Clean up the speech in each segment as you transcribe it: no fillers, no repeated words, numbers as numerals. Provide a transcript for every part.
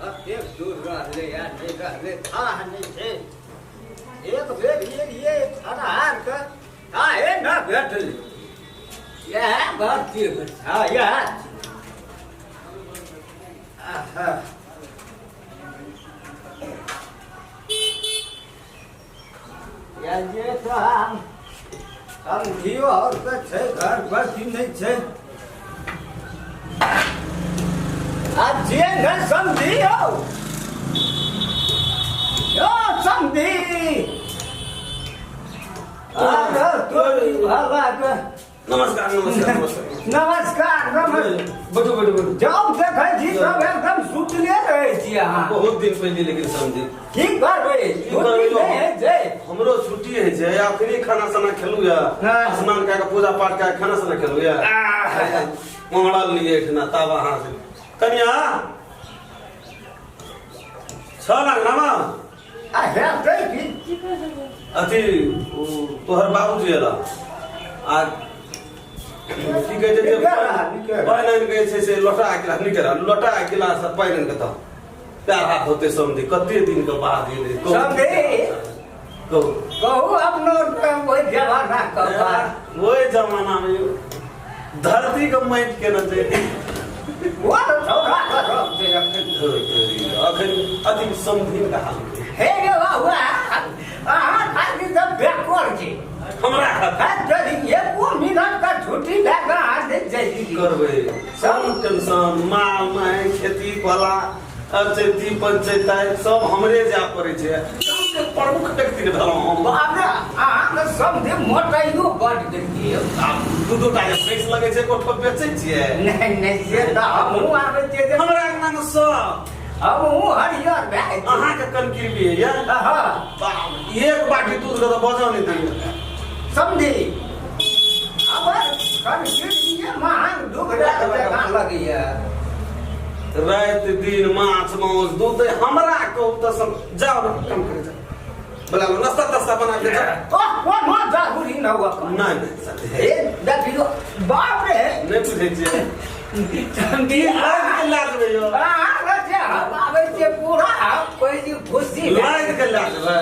कतेक दूर रहलै आ नहि रहलै थाह नहि छै। एक बेर एलियै फरहारके, थाहे न भेटलै। इएह घर छियै? हँ, इएह छी। आहा। या जे तऽ हम समझियो आओर तऽ छै घर पर की नहि छै आ जे नहि समझियो यौ समझी अरे तोरी भला के। नमस्कार नमस्कार नमस्कार। नमस्कार नमस्कार। बैठू बैठू बैठू। जब देखै छी तब एकदम सुतले रहै छी अहाँ। बहुत दिन पहिले लेकिन समझी। की करबै, छुट्टी नहि होइ छै। हमरो छुट्टी होइ छै। अखनी खाना साना खेलू या हाँ। स्नान कए के पूजा पाठ कए के खाना साना खेलू या मंगल लिए एहिठिना तब अहाँ से कनिया छह लाख नामा आ हेतै की? अथी ओ तोहर बाबूजी एला आ की कहै छै जे नीके रह, नीके रह। पानि आनि के जे छै से लोटा आ गिलास नीके रह, लोटा आ गिलास आ पानि आनि के दह, पैर हाथ धोते समझी कते दिन के बाद एलै कहू। समधी? कहू। कहू अपनो ओहि जमाना के बात। ओहि जमाना में यौ धरती के माटि केना छै। वो तऽ छौड़ा के रंग छै अखन। अखन अथी समधिन के हाल। हे रे बाबा, अहाँ खातिर तऽ बेकर छी। हमरा खातिर? हँ, यदि एको मिनट के छुट्टी लए कऽ अहाँ नहि जाइ छी। करबै सब टेंशन माल माय खेती वाला अचैती पंचैताई सब हमरे जाय पड़ै छै। गामके प्रमुख व्यक्ति ने भेलहुँ हम। बाप रे, अहाँके समधि मोटाइयो बड गेलियै। आब दू दू टा जे पैस लगै छै कोठो बेचै छियै। नहि नहि, से तऽ हमहूँ आबै छियै जे हमरा अंगना मे सब हमहूँ हरियर भए जाइ छी। अहाँके कनकिरबी होइया? हँ। बाप, एक बाटी दूध के तऽ बजऽ नहि दैया। समधि, हमर कनकिरबीये महान दुबरा जकाँ लगैया। राति दिन माछ मांस दूध दही हमरा कहू तऽ सब जाओ ने काम करे जाओ बोला लो नाश्ता तास्ता बना के जाओ। ओ कोनो जरूरी न हुआ। नहीं नहीं सर। हे देखियो, बाप रे। नहीं बुझै छियै। समधि, लाज के लाज रे यौ। अहाँके जे हम आबै छियै पूरा कोइ जी खुशी भए। लाज के लाज रे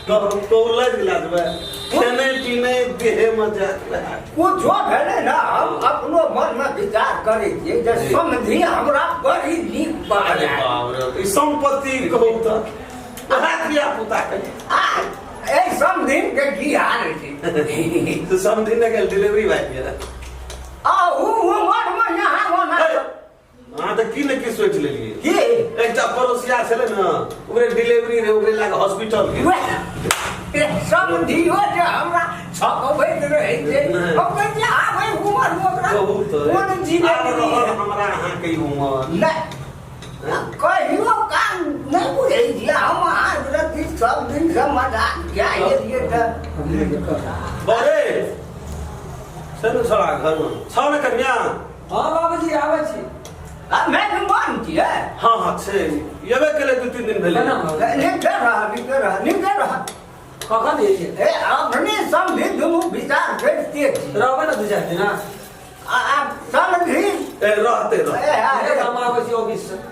कहू कहू लाज के लाज रे खेने पीने देहे में जात। कुछो भेलै ने, हम अपनो मनमे विचार करै छियै जे समधि हमरा बड़ी नीक बात। अरे बाप रे, ई संपत्ति कहू तऽ वएह धिया पुता के। आ एहि समधिन के की हाल छै? तो समधि ने गेल डिलीवरी भए गेल। आ उ उमरमे यहाँ ओना। अहाँ तऽ की ने की सोचि लेलियै। की? एकटा पड़ोसिया छलै ने, ओकरे डिलीवरी रहै, ओकरे लए कऽ हॉस्पिटल गेल। वएह समधियो जे हमरा छकबैत रहै छै। नहि। हम कहै छियै आब एहि उमरमे ओकरा कहू तऽ कोन जीवन आब रहल हमरा अहाँके ई उमर। नहि, कहियो काम नहि बुझै छियै हम अहाँ रति सब दिनसँ मजाक कए एलियै तऽ। बड़े छै ने छोड़ा घरमे छौ ने कन्या? हँ बाबूजी, आबै छी। आ मेहमान छियै? हँ हँ छै, एबे केलै 2-3 दिन भेलै। प्रणाम बाबूजी। नीके रह, नीके रह, नीके रह। कखन एलियै? ए अपने समझी दुनू विचार करिते छी। रहबै ने 2-4 दिन? आ समझी। ए रहते रहते। ए, आ, ए, हम आबै छी ऑफिस से।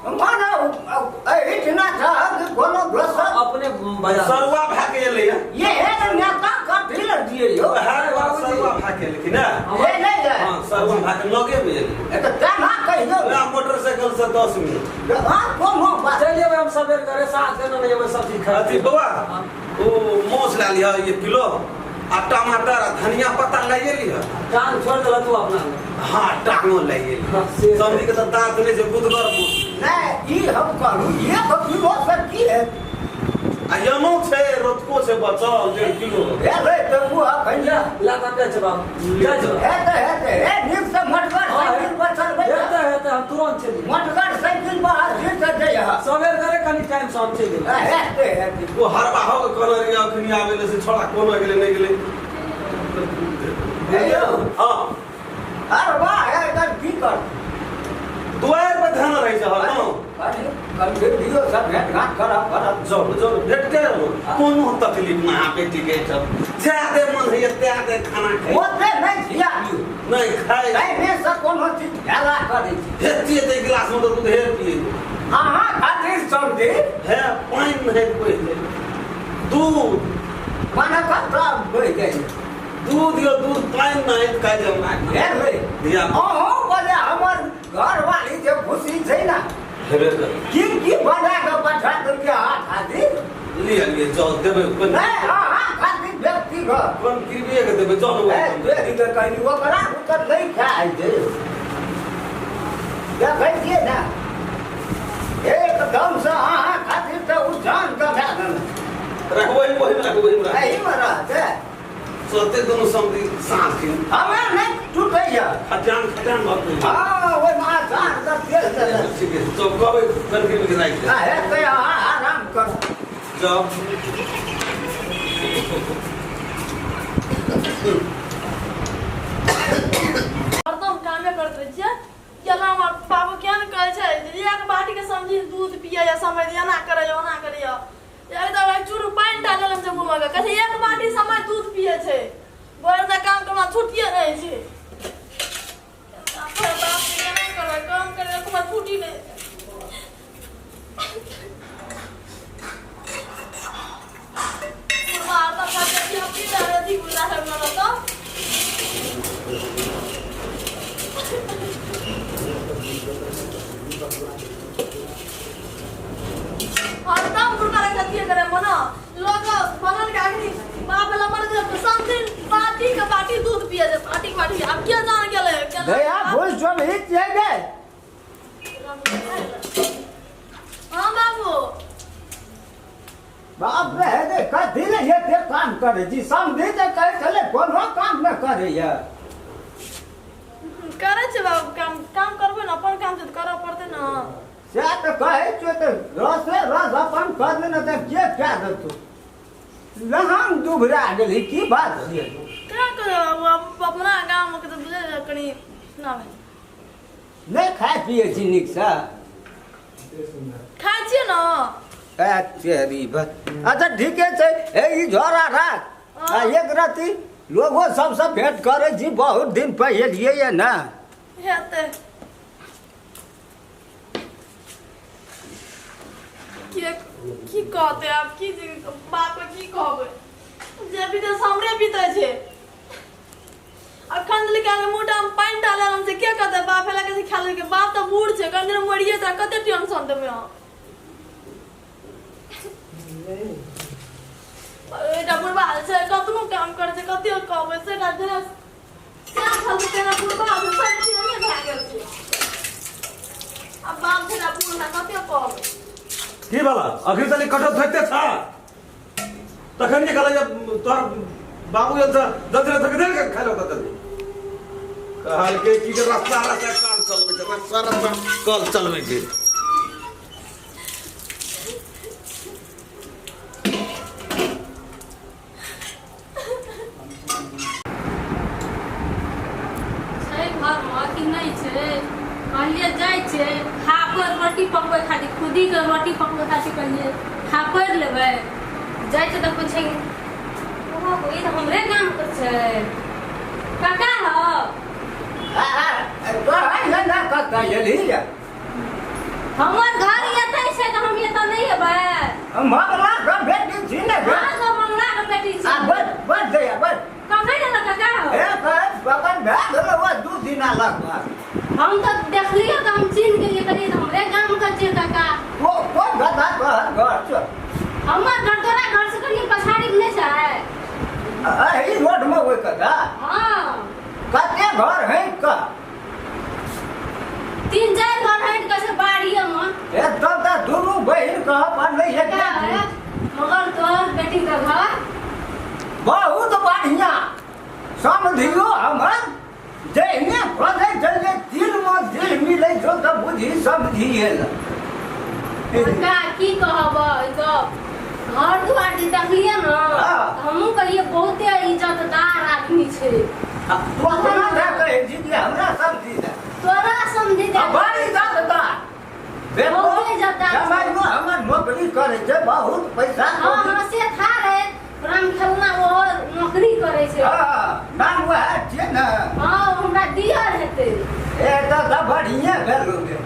माने एहिठिना चाहत कि कोनो दोसर अपने बाजार सरुआ भए के एलैया। ये हे नेता कथी लए दियै यौ? वएह बाबूजी। सरुआ भए के एलखिन ने। हे नहि जाय। हँ, सरुआ भए के लगे मे एलै। ए तऽ तेना कहियौ। ना, मोटरसाइकिल से 10 मिनट। हँ, कोनो बात। चलि जेबै हम सबेर घरे, साँझ के नहि जेबै सब्जी खा। अथी बौआ, ओ माछ लए लिहऽ 1 किलो आ टमाटर आ धनिया पत्ता लैए लिहऽ। टांग छोड़ देलक तू अपना। हाँ, टांगो लैए लिहऽ। हाँ, से- समझी के तऽ दाँत नहि छै गुदगर मुँह। नहि, ई हम कहलहुँ 1 किलो से की हेतै? आ यमो छै, रोतको छै बचल 1.5 किलो। हेबै तऽ ओ अखन ला ला तऽ जाइ छै बाबू, जाइ छै। हेतै हेतै। हे नीकसँ मोटगर हाँ, साइकिल पर चलबै। हेतै हेतै, हम तुरंत चलि जेबै। मोटगर साइकिल पर अस्थिर से जइहऽ। सबेर करे कनि टाइम से हम चलि जेबै। हेतै हेतै। ओ हरबाहो के कहने रहियै अखनी आबै ले, से छोड़ा कोना गेलै नहि गेलै। हे यौ। हँ। अरे वाह, एकर की कर दुआरि पर ध्यान रहै छै हरदम। कनि दियौ सब भेट घाट करब करब। जाउ जाउ, भेट के रहू, कोनो तकलीफ नहि अहाँ बेटी के एहिठाम। जादे मन होइए त्यादे खाना खाइ। ओते नहि खियाबियौ। नहि खाइ। एहिमे से कोनो चीज भेला करै छै। हेतियै तऽ गिलासमे तऽ दूधे पियै। अहाँ दूध माने कतऽ बहि जाइ दूध यो दूध पानि नहि खाइ जे हमरा हेलै धिया अहूँ बजे हमर घरवाली जे खुशी छै ने हेबे कर की की बना कऽ पठा देलकै अहाँ खातिर लिअ लिअ जाउ देबै कोन नहि अहाँ खातिर व्यक्तिगत कोन कृपये के देबै जाउ ए बेरी के कहली ओकरा उतर नहि खाइ छै देखै छियै ने एकदमसँ अहाँ खातिर तऽ ओ जान कमा देलक रखबै ओहिमे रखबै ओहिमे रखबै एहिमे रहतै चलते दुनू समधी साँझ दिन हमरा नहि टूटैया खजान खजान भऽ गेल हँ ओहिमे आचार तऽ तेल देलक ठीक है तो कहबै कनकी में राखि दे आ हेतै अहाँ आराम करू जाउ हरदम कामे करैत रहै छियै केना हमर बाबू किया ने कहै छै जे एक बाटीके समझी दूध पियै समय एना करैया ओना करैया एकदम एक चूरू पानि टा लेलम छै मुँहमे के कहै छै एक बाटी समय दूध पियै छै भरि दिन काम करना छुट्टिए रहै छै अपन बाप के केना करबै काम करबै कोनो छुट्टी नहि बुढ़वा हरदम खाते छी हम की जाने अथी बुढ़ा सब न रहतौ हरदम बुढ़वा रखा दिए करे मना लोग बनल के अखनी बाप वाला मर गेल तऽ सब दिन बाटी के बाटी दूध पिए छै बाटी के बाटी आब के जान गेलै केना दया भूल चल ही छियै गे हाँ बाबू बाप रे हे कथी ले एते काम करै छी समझी तऽ कहै छलै कोनो काम नहि करैया करै छै बाबू काम काम करबै ने अपन काम छै तऽ करऽ पड़तै ने सएह तऽ कहै छियौ तऽ रसे रस अपन कर ने तऽ के कए देतौ लहान दुबरा गेलही की बात छियै का करब बाबू आब अपना गामके तऽ बुझै कनि ना भेल नहि खाइ पियै छी नीकसँ खाइ छियै ने तेरी बस अच्छा ठीके छै हे ई झोरा राख आ एक रति लोगो सबसँ भेंट करै छी बहुत दिन पर एलियै ये ने हेतै के की कहतै आब की बाप की कहबै जे बीतै से हमरे बीतै छै अखन लेके आगे मोटा में पानि डालल हम से के कहतै बाप हेला के खा लेलकै बाप तऽ बूढ़ छै कनि दिन मरिए तऽ कते टेंशन देबै अहाँ एकटा बुढ़बा छै कतनो काम करै छै कते कहबै से जेना श्याम छल तेना बुढ़बा छै सब चीज नहि भए गेल छै आ बाप छै बूढ़ ना कते कहबै की भेल अखन तनी कटल थकते छा तखन जे कहला जे तोहर बाबू जल से जल्दी थक दे के खाइ लगता जल्दी कहलकै की जे रस्ता रस्ता कल चलबै छै रस्ता रस्ता कल चलबै छै छै घरमे कि नहि छै कहलियै जाइ छै खापर रोटी पकबै खातिर खुदीके रोटी पकबै खातिर कहलियै खापरि लेबै जाइ छै तऽ पूछै ओहो ई तऽ हमरे गामके छै काका हौ कतऽ एलही हमर घर एतै छै तऽ हम एतऽ नहि एबै मंगला के बेटी छी ने गे। अहाँ सब मंगला के बेटी छी आ बस बस दैया बस कखन एलऽ काका हौ हे कहे बगन भए गेलो वह 2 दिना लगभग हम तऽ देखलियै तऽ हम चिन्ह गेलियै कहलियै तऽ हमरे गाम के छियै काका वो कोन गधा तोहर घर छौ हमर घर तोरा घर से कनि पछाड़ी नहि छै एही रोड में ओहि कथा हाँ कते घर है का तीन चार घर हटि कऽ छै बाड़िए मे एकदम तऽ दुनू बहिन कह पड़लै है का है मगर तोहर बेटी के घर बहुत बढ़िया समझियो हमर जहिने खोजै छलियै दिलमे दिल मिलै छौ तऽ बुझी समझिए का की कहब ई गप घर दुआर जे देखलियै ने हाँ। तऽ हमहूँ कहियै बहुते इज्जतदार आदमी छै तू अपना दए कहै छी कि हमरा समझी दे तोरा समझी दे आ बड़ इज्जतदार देखो बहुते इज्जतदार छै। जमाइयो हमर नौकरी करै छै बहुत पैसा हाँ हाँ से था रे राम खेलना ओहो नौकरी करै छै हाँ, नाम वएह छियै ने हाँ हमरा दियर हेतै ए तऽ सब बढ़िए भेल गे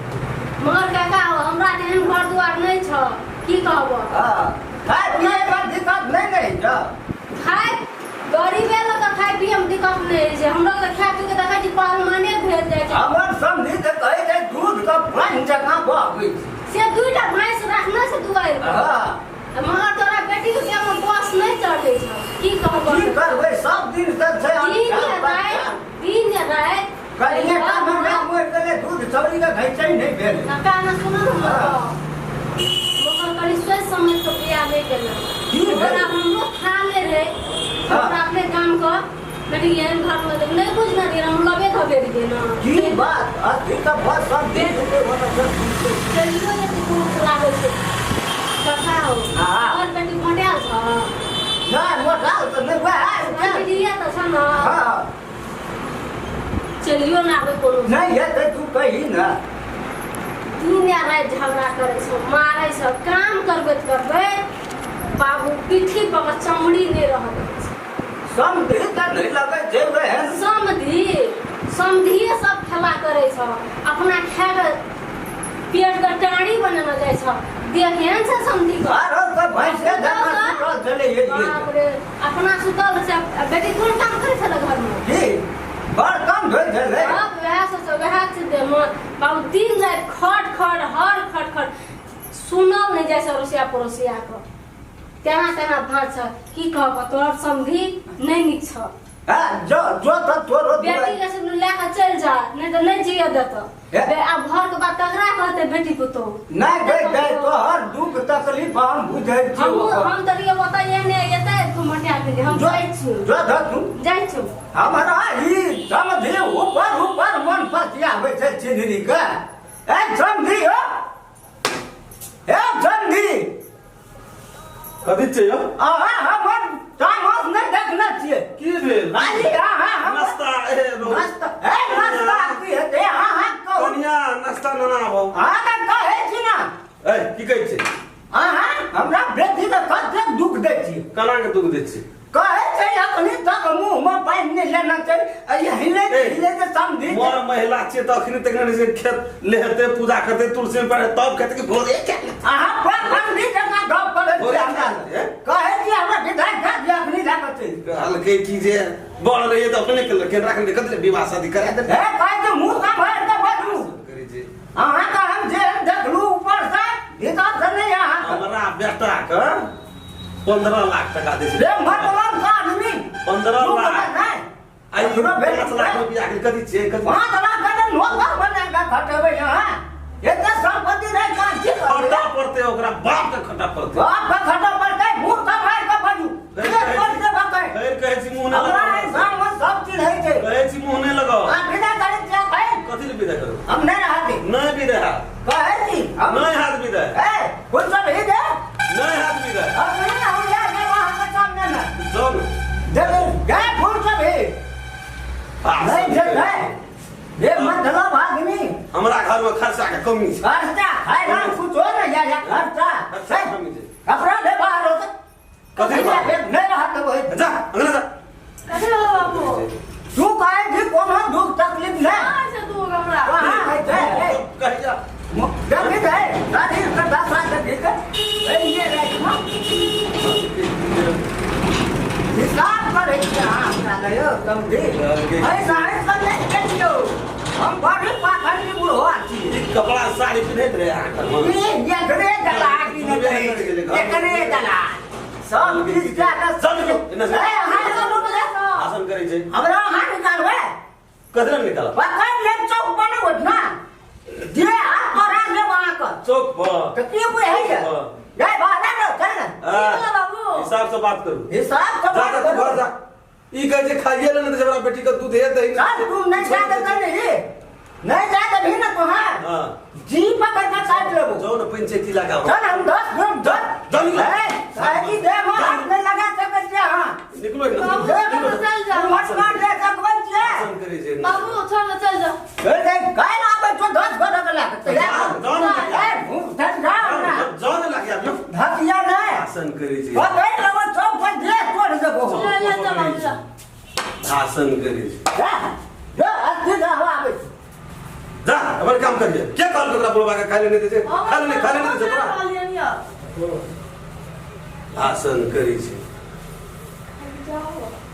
मगर काका हमरा तेहन घर दुआर नहि छौ की कहब हाँ खाय पियै के दिक्कत नहि जा। खाय गरीबे लोग के खाय पिए में दिक्कत नहीं होइ छै, हमरो के खाय पी के देखै छी पहलवाने भेल जाइ छै। हमर समधी तऽ कहै छै दूध के पानि जकाँ बहबै छै। से दूटा भैंस रखने छै दुआरि पर। हँ। मगर तोरा बेटी के बियाह में बस नहीं चढ़ै छौ, की कहबऽ? की करबै, सब दिन तऽ छै दिन या राति, दिन या राति कनिए टा हमरा मरि गेलै, दूध चौरी के घैचै नहि भेल। काका ने सुनू ने हमर गप। मगर कनि सोचि समझ के बियाह नहि केलक। की भेल? ओकरा हमरो था नहि रहै। हाँ। ओकरा अपने गाम के बेटी एहन घर में देख नहि बुझने रहियै, हम लबे धबे रहियै ने। की बात अथी तऽ बस सब दिन रुकै वाला सब चलियो जते दुख लागै छै कथा हो। हाँ। और बेटी मोटायल छ? नहि, मोटायल तऽ नहि, वएह बेटी तऽ छ ने। हाँ। चलियो ना आबै कोनो। नहि हेतै तू कही ने। दिन या राति झगड़ा करै छौ, मारै छौ, काम करबैत करबैत बाबू पीठी पर चमड़ी नहि रहल। समधी तऽ नहि लगै छै ओहन। समधी समधिए सब खेला करै छौ, अपना खाय के पेट के टाड़ी बनेने जाइ छौ। देह केहन छै समधी के? आरो तऽ भैंसे जकाँ सुतल छलै ये। बाप रे, अपना सुतल छै आ बेटी कोन काम करै छलै घरमे? की बड़ कम भेल छलै। अब वएह सोचो, वएह छै देहमे बाबू, दिन राति खट खट हर खट खट सुनल नहि जाइ छै अड़ोसिया पड़ोसिया के, तेना तेना भाँज छ। की कहब, तोहर समधी नहि नीक छ। हाँ, जो जो तऽ तोरो बेटी के से लए कऽ चलि जा, नहि तऽ नहि जिय देतौ। हे? आब घर के बात ककरा कहतै बेटी पुतोहु? नहि गै गै, तोहर दुख तकलीफ हम बुझै छी। हमहूँ हम तऽ रहियै ओतऽ, एहने एतै तू मटिया गेली। हम जो जाइ छी। जो धर तू जाइ छी। हमरा ई समझी ऊपर ऊपर मन पतियाबै छै छिनरी के। ए समझी हो, ए समझी। कथी छै यौ? अहाँ हमर तामस नहि देखने छियै। की भेल? खाली अहाँ हमर नाश्ता ए रो। नाश्ता, ए नाश्ता की हेतै? अहाँ कहू। कनिया नाश्ता नना आबो। अहाँ तऽ कहै छी ने। ए की कहै छै? अहाँ हमरा बेटीके कतेक दुख दै छी। केना के दुख दै छी? कहै छै अखनी तक मुँह मे पानि नहि लेना छै, आ ई हिले ए, हिले के समझी। मर महिला छियै तऽ अखनी तक नहि छै खेत लेहते, पूजा करते, तुलसी में पड़े तब खेत के भोरे के अहाँ पर समझी जकाँ गप करै छी भोरे हमरा। ए? कहै छी हमरा विधायक साहब जे अखनी लए कऽ चलि। कहलकै कि जे बड़ रहियै तऽ अपने केलक, केना राखने कथी लए विवाह शादी करा देलकै। हे कहै छै मुँह सम्हारि कऽ बजू। करै छै। अहाँके हम जे देखलहुँ ऊपरसँ भीतरसँ नहि अहाँके। हमरा बेटा के 15 लाख टका दै छै। रे मतलब का आदमी 15 तू लाख। बता नहि। आइ एकरो भेल 5 लाख में बियाह के कथी छियै? कथी? 5 लाख के तऽ नौकर बना कऽ खटेबै अहाँ। एते सम्पत्ति रहै कहाँ की करबै? खटा पड़तै ओकरा, बाप के खटा पड़तै। बाप के खटा पड़तै, मुँह सम्हारि कऽ बाजू। फेर के कहै तोड़ि देबऽ कहै? फेर कहै छी मुँह नहि हमरा लगाउ। एहि गाममे सब चीज होइ छै। कहै छी मुँह नहि लगाउ। अहाँ विदा करै छियै कहै? कथी लए विदा करू? हम नहि रहती। नहि विदा हैत। कहै छी हम। नहि हैत विदा। ए, कोन सब ही दे? नहि हैत विदा। अपने हम लए जायब अहाँके सामनेमे। जाउ ने। देबै, गए फूल सब ही। नहीं जेबै। ये मतलब आदमी। हमरा घर में खर्चा के कमी छै। खर्चा खाय ना कुछो नहीं या या खर्चा। खर्चा के कमी छै। कपड़ा ले बाहर होते। कथी बाहर? नहीं रहत वही। जा अंगना जा। कथी भेलो बाबू? तू कहे छी कोनो दुख तकलीफ नहीं। कहाँ छै दुख हमरा? कहाँ है छै? ए, कहिया? देखी दे, शरीर के दशा देखी के। ए, ये राति में हिसाब करै छी अहाँ हमरा लग यौ, समझी? ऐसा ऐसा नहि करियौ। हम बड़ी पाखंडी बुढ़वा छी। ई कपड़ा साड़ी पिन्हैत रहै अहाँ घरमे? ई एकरे दलाल की नहि एकरे दलाल। सब चीज के चल निकलो, एने से। ए, अहाँ निकालू बले। भाषण करै छै। हमरा अहाँ निकालबै? कथी लए निकालब? पकड़ लेब चौक पर नहि उठना। जे हाथ तोरा लेब अहाँके। चौक पर। तऽ की बुझैए? गै, बाहर आउ, चल ने। की भेलो बाबू? हिसाब से बात करू। हिसाब से जा, बात जा, तू करू। घर जा। ई कहै छै खाइए ले, नहि तऽ हमरा बेटी के दूध हे दही। चल, तू नहि जा देतै ने ई। नहि जा देबही ने तोहाँ। हाँ। जी पकड़ के काटि लेबो। जाउ ने पंचायती लगाओ। चल, हम 10 मिनट दस। जाउ निकलो। ए, साहबी दे, हम हाथ नहि लगा सकै छियै अहाँ। निकलो एहिठाम। बाबू, निकलो। छोड़ चल जा। मटका दे सकबै छियै। भाषण करै छै। बाबू, छोड़ दे, चल जा। ए, ए, काल्हि आबै छौ 10 गोटे के लए कऽ। तैयार। जाउ ने। ए, भूख धरि जा हमरा। जाउ ने लगिया, जाउ। धकिया नहि। भाषण करै छै। पकड़ि लेबो चौक पर जे तोड़ि देबो। ले, ले, चल बाबू, जा। भाषण करै छै। जा, जा, अस्सी जा, हम आबै छी। जा, अपन काम करिए। के कहलकै तोरा बुढ़बा के खाइ ले नहि दै छै? खाइ ले नहि, खाइ ले नहि दै छै तोरा? कहलियनि यऽ। भाषण करै छै। जाओ।